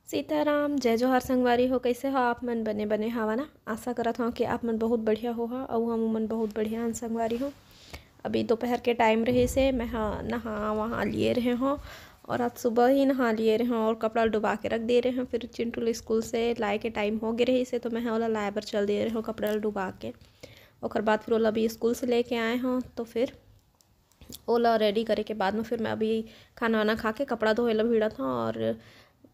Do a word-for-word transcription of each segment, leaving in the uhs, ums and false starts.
सीताराम, जय जोहार संगवारी हो। कैसे हो आप मन? बने बने हवा ना? आशा करत हव कि आप मन बहुत बढ़िया हो हा, अउ हम मन बहुत बढ़िया हन संगवारी हो। अभी दोपहर के टाइम रहिस हे, मैं हा नहा वहा लिए रहे हो और आज सुबह ही नहा लिए रहे हो और कपड़ा डुबा के रख दे रहे हो। फिर चिंटू ल स्कूल से लाए के टाइम हो गए रहिस हे, तो मैं हा ओला लाए बर चल दे रहे हो कपड़ा ल डुबा के। ओकर बाद फिर ओला अभी स्कूल से लेके आए हो, तो फिर ओला रेडी करे के बाद में फिर मैं अभी खाना वाना खा के कपड़ा धोए ला भिड़त हव और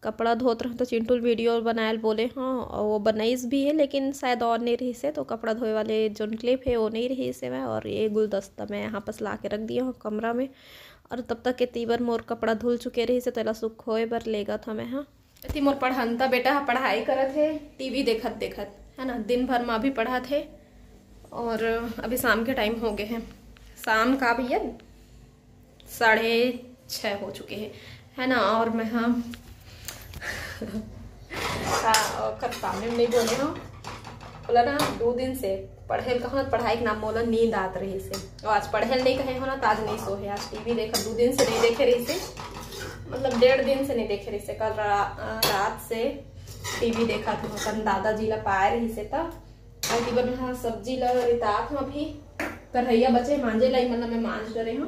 कपड़ा धोत रहूँ तो चिंटू ल वीडियो बनाए ल बोले हव और वो बनाइस भी हे, लेकिन शायद और नहीं रहिस हे, तो कपड़ा धोए वाले जोन क्लिप हे वो नहीं रहिस हे। मैं और ये गुलदस्ता मैं यहाँ पास ला के रख दिए हव कमरा में। और तब तक के तीबर मोर कपड़ा धुल चुके रहिस हे, तो एला सुखोए बर लेगत हव मैं हा। एती मोर पढ़ंता बेटा ह पढ़ाई करत हे, टीवी देखत देखत, है ना, दिन भर में अभी पढ़त हे। और अभी शाम के टाइम हो गए हे, शाम का भैया साढ़े छः हो चुके हे, है ना। और मैं हा का ओकर सामने में नहीं बोले हव, बोला ना, दो दिन से पढ़े ल कहूँ, पढ़ाई के नाम मोला नींद आत रहिस हे। और आज पढ़े ल नहीं कहे हो ना, तो आज नहीं सोहे। आज टीवी देखा, दो दिन से नहीं देखे रहिस हे, मतलब डेढ़ दिन से नहीं देखे रहिस हे। कल रा-, अ, रात से टीवी देखा था, अपन दादाजी ला पाए रहिस हे, तब अउ तीबर में हा सब्जी ला रितात हव, अभी कढ़ैया बचे मांजे ला, इमन ला मैं मांज डरे हव।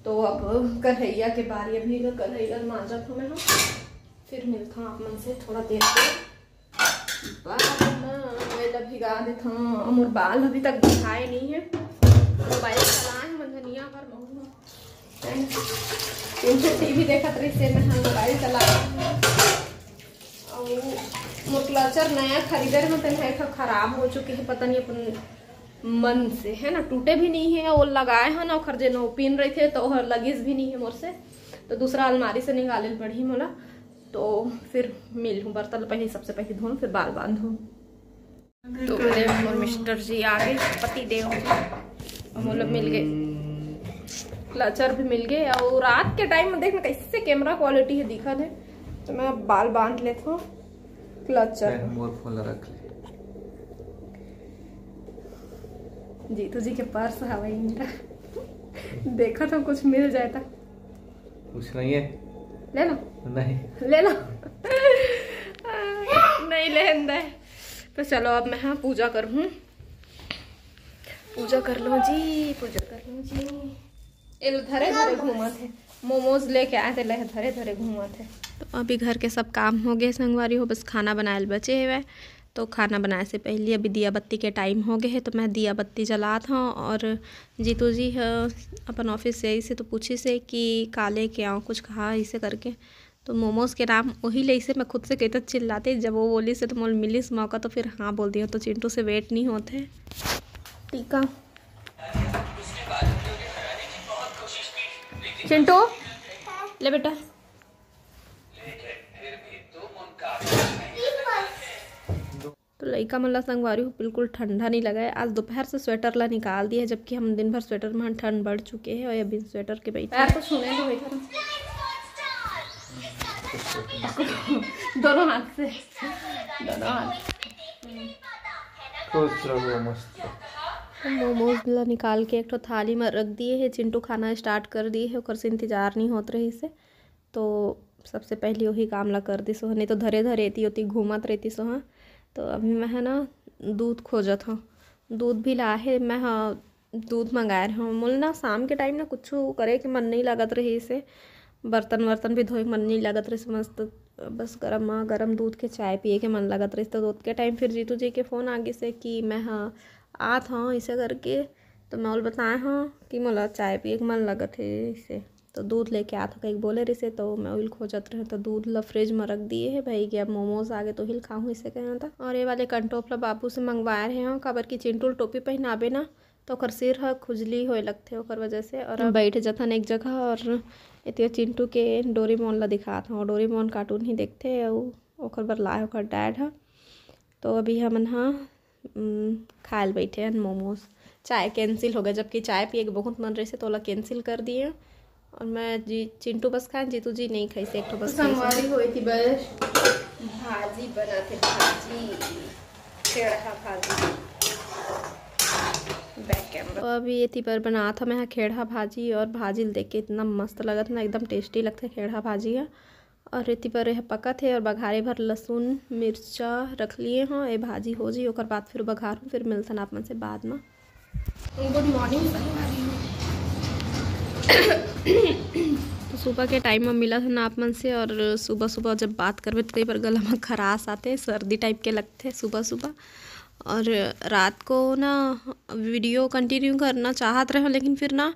तो अब कढ़ैया के बारी, अभी कढ़ैया मांजत हव मैं हा। फिर मिलत हव आप मन से थोड़ा देर के बाद में। मैं ला भिगा देत हव, मोर बाल अभी तक दिखाए नहीं हे। मोबाइल चलाए हव मंझनिया भर महू ह। टीवी देखत रहिस हे, मैं हा मोबाइल चला। अउ मोर क्लचर नया खरीदे रहे, तेन ह एक ठो खराब हो चुके हे, पता नहीं अपन मन से, है ना, टूटे भी नहीं हे। वो लगाए हव ना, ओखर जेन वो पिन रहिथे, तो ओहर लगिस भी नहीं हे मोर से, तो दूसरा अलमारी से निकाले ल पड़ही मोला। तो फिर मिलहूँ, बर्तन पहले, सबसे पहले धोऊँ, फिर बाल बांधूँ। तो ये मोर मिस्टर जी आ गए, पति देव जी, हम लोग मिल गए। क्लचर भी मिल गए। और रात के टाइम में देख ना कैसे कैमरा क्वालिटी हे, दिखत हे। तो मैं अब बाल बांध लेत हव। क्लचर मैं मोर फोन ला रख ले। जीतू जी के पर्स हवय मेरा। देखत हव कुछ मिल जाए त। कुछ नहीं है। ले लो। नहीं। ले लो। नहीं लेन दे। तो चलो अब मैं हा पूजा करहूँ। पूजा कर लो जी, पूजा कर लो जी। एल धरे धरे घूमत हे, मोमोज लेके आए थे, ले धरे धरे घूमत हे। तो अभी घर के सब काम हो गए संगवारी हो, बस खाना बनाए ल बचे हवय। तो खाना बनाए से पहले अभी दिया बत्ती के टाइम हो गए हे, तो मैं दिया बत्ती जलात हव। और जीतू जी ह अपन ऑफिस से आइस हे, तो पूछिस हे कि का लेके आऊँ, कुछ कहा इसे करके। तो मोमोज के नाम वही ले से मैं खुद से कहते चिल्लाते, जब वो बोलिस हे तो मोला मिलिस मौका, तो फिर हाँ बोल दिया। तो चिंटू से वेट नहीं होत हे। टीका चिंटू, ले बेटा। तो लइका मन ला संगवारी हो बिल्कुल ठंडा नहीं लगा है। आज दोपहर से स्वेटर ला निकाल दिया है, जबकि हम दिन भर स्वेटर में ठंड बढ़ चुके हैं और अभी स्वेटर के बैठे पैर तो छूने दो बेटा। दोनों हाथ से, दोनों हाथ। खुश रहो, मस्त रहो। मोमोज ला निकाल के एक ठो थाली में रख दिए है। चिंटू खाना स्टार्ट कर दिए है, ओकर से इंतजार नहीं होत रहिस हे, तो सबसे पहले वही काम ला कर दिस हे, नहीं तो धरे धरे एती ओती घूमत रहतिस हे। तो अभी मैं है ना दूध खोजत हूँ, दूध भी ला है। मैं हाँ दूध मंगाए रहे हूँ। मोला ना शाम के टाइम ना कुछ करे के मन नहीं लागत रहिस हे, बर्तन वर्तन भी धोए के मन नहीं लागत रहिस हे। मस्त बस गरम मा गरम दूध के चाय पिए के मन लागत रहिस हे। तो दूध के टाइम फिर जीतू जी के फ़ोन आ गिस हे कि मैं हाँ आत हूँ ऐसे करके। तो मैं ओला बताए हूँ कि मोला चाय पिए के मन लागत हे ऐसे। तो दूध लेके आत हूँ कहिके बोले रहिस हे, तो मैं ओही ल खोजत रहे, तो दूध ला फ्रिज में रख दिए है भाई कि अब मोमोज आगे तो ओही ल खाहूँ ऐसे कहे हूँ। तो और ये वाले कंटोप ला बाबू से मंगवाए रहे हूँ, काबर कि चिंटू ल टोपी पहनाबे ना तो ओकर सिर ह खुजली होए लगथे, ओकर वजह से। और अब बैठ जथन एक जगह और एतिया चिंटू के डोरेमोन ला दिखात हूँ। डोरेमोन कार्टून ही देखथे अउ ओकर बर लाए ओकर डैड ह। तो अभी हमन ह उम, खाए ल बैठे हन मोमोज। चाय कैंसिल हो गए, जबकि चाय पिए के बहुत मन रहिस हे, तो ओला कैंसिल कर दिए। और मैं जी, चिंटू बस खाए, जीतू जी नहीं खाइस, एक ठो बस खाइस। संगवारी हो एती बर भाजी बनाथे, भाजी, खेड़हा भाजी। Back camera. तो अभी एती बर बनात हूँ मैं ह खेड़हा भाजी, और भाजी ल देख के इतना मस्त लगत ना, एकदम टेस्टी लगथे खेड़हा भाजी ह। और एती बर एह पकत हे और बघारे भर लहसुन मिर्चा रख लिए हों। ए भाजी हो जी, ओकर बाद फिर बघार हूँ, फिर मिलथन आप मन से बाद में। गुड मॉर्निंग संगवारी हो। तो सुबह के टाइम में मिलत हन आप मन से, और सुबह सुबह जब बात करबे तो कई बार गला में खराश आथे, सर्दी टाइप के लगथे सुबह सुबह। और रात को ना वीडियो कंटिन्यू करना चाहत रहे, लेकिन फिर ना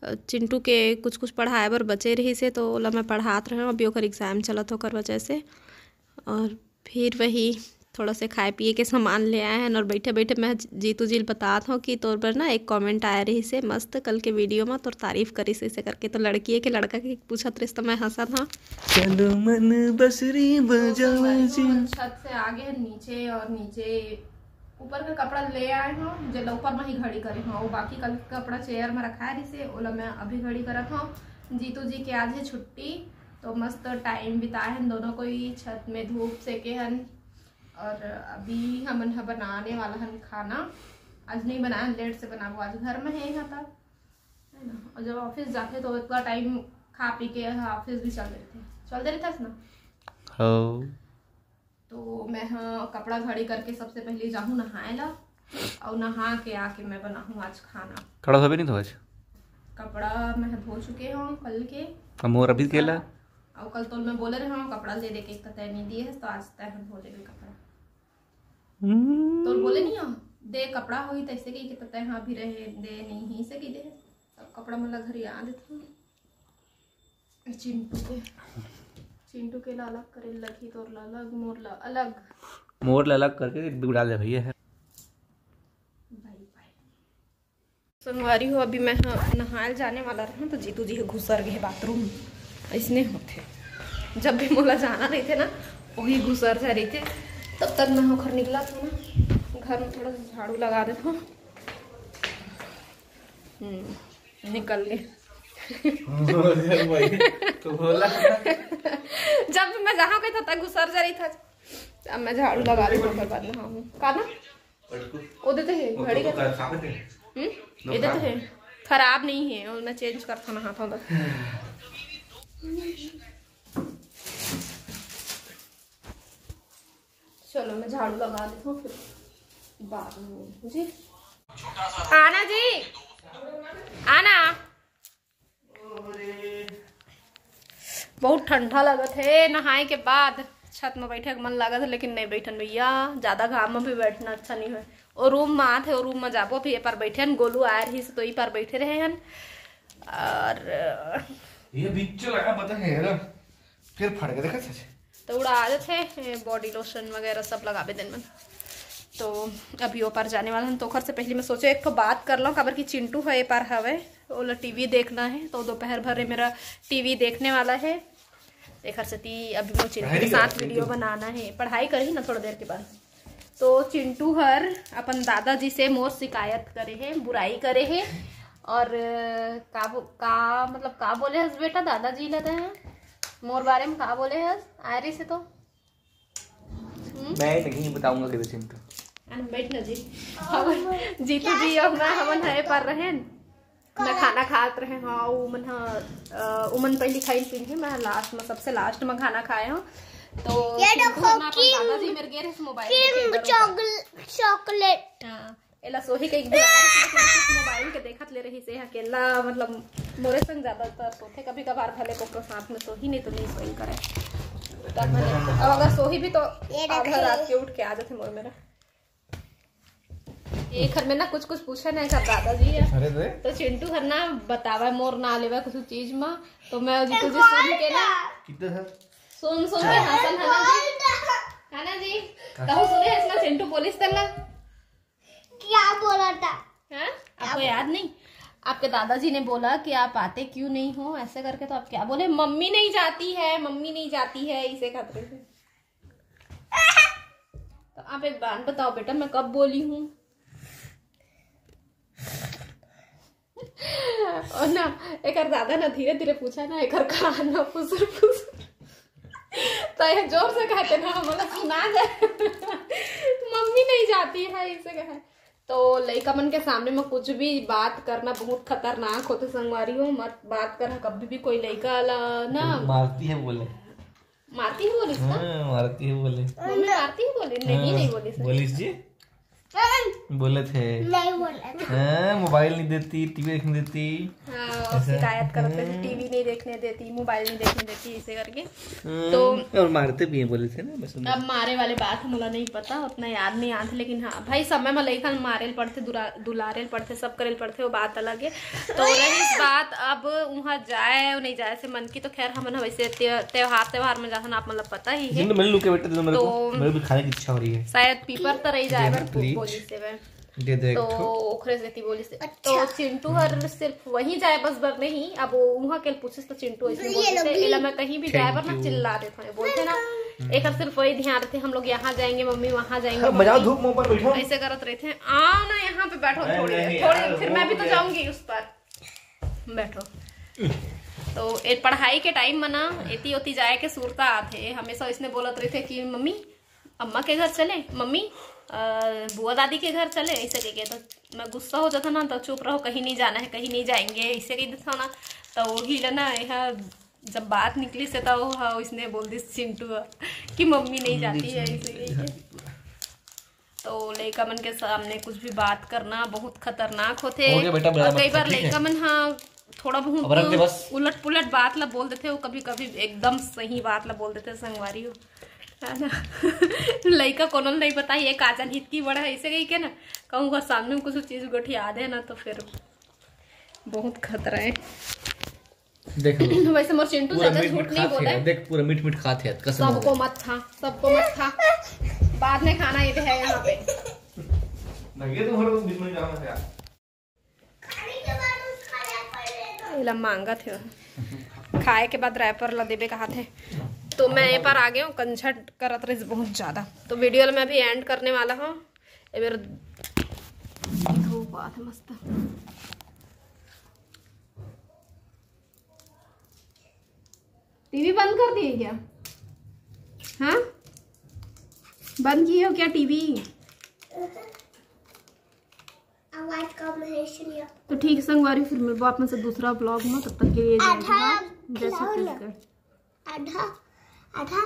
चिंटू के कुछ कुछ पढ़ाए बर बचे रहिस हे, तो ओला मैं पढ़ात रहे हूँ। अभी ओकर एग्जाम चलत हे, ओकर वजह से। और फिर वही थोड़ा से खाए पिए के सामान ले आए हैं, और बैठे बैठे मैं जीतू जी ल बतात हूँ कि तोर बर ना एक कमेंट आया रहिस हे मस्त, कल के वीडियो में तोर तारीफ करिस हे, ऐसे करके। तो लड़की हे के लड़का के पूछत रहिस, तो मैं हंसत हूँ। चलो मन बसरी बजाओ जी। छत से आगे नीचे, और नीचे ऊपर का कपड़ा ले आए हूँ, जेला ऊपर में ही घड़ी करे हूँ, वो बाकी कल का कपड़ा चेयर में रखाए रहिस हे, ओला मैं अभी घड़ी करत हूँ। जीतू जी के आज हे छुट्टी, तो मस्त टाइम बिताए हन दोनों कोई, छत में धूप सेके हन। और अभी हमन ह बनाने वाला हन खाना। आज नहीं बनाए, लेट से बनाबो, आज घर में हे यहाँ तक, है ना। और जब ऑफिस जाथे तो इतना टाइम खा पी के ऑफिस भी चल देथे, चल दे रहिथस ना। हाँ। तो मैं ह कपड़ा घड़ी करके सबसे पहले जाहूँ नहाए ला, और नहा के आके मैं बनाहूँ आज खाना। कपड़ा धोबे नहीं धोबे? कपड़ा मैं ह धो चुके हूँ कल के। अब मोर अभी केला? और कल तो मैं बोले रहे हूँ कपड़ा दे दे के, एक तो तय नहीं दिए है, तो आज तय हम धो लेबे कपड़ा। हम्म। तो बोले नहीं हो, दे कपड़ा होई तैसे कही के, तो तय हाँ भी रहे दे नहीं ही से कही दे। सब कपड़ा मन ला घरी आ देते हैं। चिंटू के, चिंटू के ला अलग करे लगही, तोर ला अलग, मोर ला अलग। मोर ला अलग करके बिगड़ा ले भैया है। बाय बाय। संगवारी हो, अभी मैं ह नहाए जाने वाला रहूँ, तो जीतू जी ह घुसर गए बाथरूम। ऐसने होथे, जब भी मोला जाना रहिथे ना, वही घुसर जा रहिथे। तब तक मैं ओखर निकलत हूँ ना, घर में थोड़ा सा झाड़ू लगा देत हूँ। हम्म, निकल गए। भाई, तो बोला। जब भी मैं जहाँ कहीं था, तक घुसर जा रही था। अब मैं झाड़ू लगा रही हूँ, ओकर बाद नहाऊँ। का ना? पटकू। वो देते हैं, वो घड़ी तो का। खराब है। हम्म? नो, ये देते खराब। हैं। खराब नहीं है, वो मैं चेंज करता ना हाथ होता। चलो, मैं झाड़ू लगा देती हूँ, फिर बाद में जी। आना जी, आना। बहुत ठंडा लगत हे नहाए के बाद। छत में बैठे के मन लगत हे, लेकिन नहीं बैठन भैया, ज्यादा घाम में भी बैठना अच्छा नहीं है। और रूम में आत हे, और रूम में जाबो भी, ए पार बैठे हन, गोलू आए रहिस तो ई पार बैठे रहे हन। और ये बीच लगा पता है ना, फिर फट गए, देखा सच। तो उड़ा देथे, ए, बॉडी लोशन वगैरह सब लगाबे दिन में। तो अभी ओ पार जाने वाला हन, तो ओखर से पहले मैं सोचे एक ठो बात कर लूँ, काबर कि चिंटू है ए पार हवे, ओला टीवी देखना है, तो दोपहर भर ए मेरा टीवी देखने वाला है। एखर सेती अभी मैं चिंटू के साथ वीडियो बनाना है, पढ़ाई करही ना थोड़ा देर के बाद। तो चिंटू हर अपन दादाजी से मोर शिकायत करे हे, बुराई करे हे। और का बो-, का मतलब का बोले हस बेटा दादाजी ला तैं? मोर बारे में का बोले हस? आयरी से तो हम्म? मैं नहीं बताऊंगा कभी चिंटू। अन बैठ ना जी। हम जीतू जी और मैं हमन हरे पर रहेन। मैं खाना खात रहे, हाँ, उमन ह, अ, उमन पहली खाइन पीन हे, मैं लास्ट में, सबसे लास्ट में खाना खाए हूँ। तो ये देखो, दादाजी मेरे गेर मोबाइल चॉकलेट। हाँ, एला सोही के एक बुलाए रहिस, लेकिन कुछ मोबाइल के देखत ले रहिस हे अकेला, मतलब मोरे संग ज्यादातर सोथे, कभी कभार भले कोकरो साथ में सोही, नहीं तो नहीं सोई करे। तब भले, अब अगर सोही भी तो आधा रात के उठ के आ जाथे मोर मेरा। एखर में ना कुछ कुछ पूछे ना एखर दादाजी है। अरे रे। तो चिंटू हर ना बतावा मोर ना लेवा कुछ चीज में, तो मैं जीतू जी सुन के ना कितने सर? सुन सुन के हंसन है ना जी, है ना जी? कहूँ सुने हस ना चिंटू बोलिस तेला? क्या बोला था? हाँ? आपको याद नहीं? आपके दादाजी ने बोला कि आप आते क्यों नहीं हो, ऐसे करके। तो आप क्या बोले? मम्मी नहीं जाती है, मम्मी नहीं जाती है, इसे खतरे से। तो आप एक बात बताओ बेटा, मैं कब बोली हूँ? और ना, एकर दादा ना धीरे धीरे पूछा ना, एकर कान ना फुसुर फुसुर। तो ये जोर से कहते ना, हमला सुना जाए। मम्मी नहीं जाती है, इसे कहा। तो लइका मन के सामने में कुछ भी बात करना बहुत खतरनाक होथे संगवारी हो। मत बात कर कभी भी कोई लइका ला ना। मारती है बोले। मारती हूँ बोलिस ना? हाँ, मारती हूँ बोले। मम्मी मारती हूँ बोली? नहीं, हाँ, नहीं बोलिस ना। बोलिस जी? बोले थे। नहीं बोले थे। हाँ, मोबाइल नहीं देती, टीवी देखने देती। हाँ, ऐसा। शिकायत करते थे, हाँ। टीवी नहीं देखने देती, मोबाइल नहीं देखने देती, ऐसे करके। हाँ, तो और मारते भी हैं, बोले थे ना, मैं सुना। अब मारे वाले बात हमला नहीं पता, उतना याद नहीं आते, लेकिन हाँ भाई, समय में लइका मारे ल पड़ते, दुरा-, दुलारे ल पड़ते, सब करे ल पड़ते, वो बात अलग है। तो रही बात अब वहाँ जाए और नहीं जाए से मन की, तो खैर हमन ह वैसे त्य-, त्योहार, त्योहार में जाथन, आप मतलब पता ही है। जिंदे मिल लू के बेटे, तो मेरे को, तो मेरे भी खाने की इच्छा हो रही है। शायद पीपर तरई जाए जी बर हाँ, please। बोली से मैं। दे दे एक तो ठो। ओखरे सेती बोली से। अच्छा। तो चिंटू हर सिर्फ वहीं जाए बस बर नहीं, अब वो वहाँ के पूछिस तो चिंटू ऐसे ये बोलते लो थे, भी। एला मैं कहीं भी जाए बर ना Thank you। चिल्ला देता है, बोलते ना। हम्म। एक सिर्फ वही ध्यान रखते, हम लोग यहाँ जाएंगे मम्मी, वहाँ जाएंगे हाँ, मम्मी। बजाओ धूप मुंह पर बैठो। ऐसे करत रहते हैं, आओ ना यहाँ पे बैठो नहीं, थोड़ी नहीं, देर, थोड़ी यार, देर, फिर वो मैं भी तो क्या? जाऊंगी उस पर। बैठो। तो ए पढ़ाई के टाइम में ना एती ओती जाए के सुरता आथे, हमेशा इसने बोलत रहते कि मम्मी अम्मा के घर चले, मम्मी अ, बुआ दादी के घर चले, ऐसे कह के तो मैं गुस्सा हो जाता ना, तो चुप रहो, कहीं नहीं जाना है, कहीं नहीं जाएंगे, ऐसे कह देता ना। तो वही ले ना यहाँ जब बात निकली से तो हाँ, इसने बोल दी चिंटू कि मम्मी नहीं जाती है, ऐसे कह के। तो लइका मन के सामने कुछ भी बात करना बहुत खतरनाक होथे। हो गया बेटा, मेरा और कई मत बार ठीक है। लइका मन हाँ थोड़ा अब रख दे बहुत बस। उलट पुलट बात ला बोल देथे, वो कभी कभी एकदम सही बात ला बोल देथे संगवारी हो, है ना। लइका कोनो ल नहीं पता ये काजल हितकी बड़ा है, ऐसे कही के ना कहूँ घर सामने में कुछ चीज गोठिया दे ना तो फिर बहुत खतरा है। देख लो। वैसे मोर चिंटू पूरा ज्यादा मीठ झूठ मीठ नहीं खात बोले। है, देख पूरा मीठ मीठ खात है, कसम हो सबको गया। मत खा, सबको मत खा, बाद में खाना ये है यहाँ पे। भैया तुम्हारे को बीच में जाना है यार। एला मांगत हे, खाए के बाद रैपर ला देबे कहा थे। तो मैं ये पर आ गया हूँ, कंझट करत रही बहुत ज्यादा। तो वीडियो ला मैं अभी एंड करने वाला हूँ। ए मेरा धूप आत है मस्त। टीवी बंद कर दिए क्या? हाँ, बंद किए हो क्या टीवी? आवाज कम है इसलिए। तो ठीक संगवारी, फिर मिलबो आप मन से दूसरा ब्लॉग में, तब तक के लिए जय आधा जोहार, जय खिलाओ ना। छत्तीसगढ़। आधा, आधा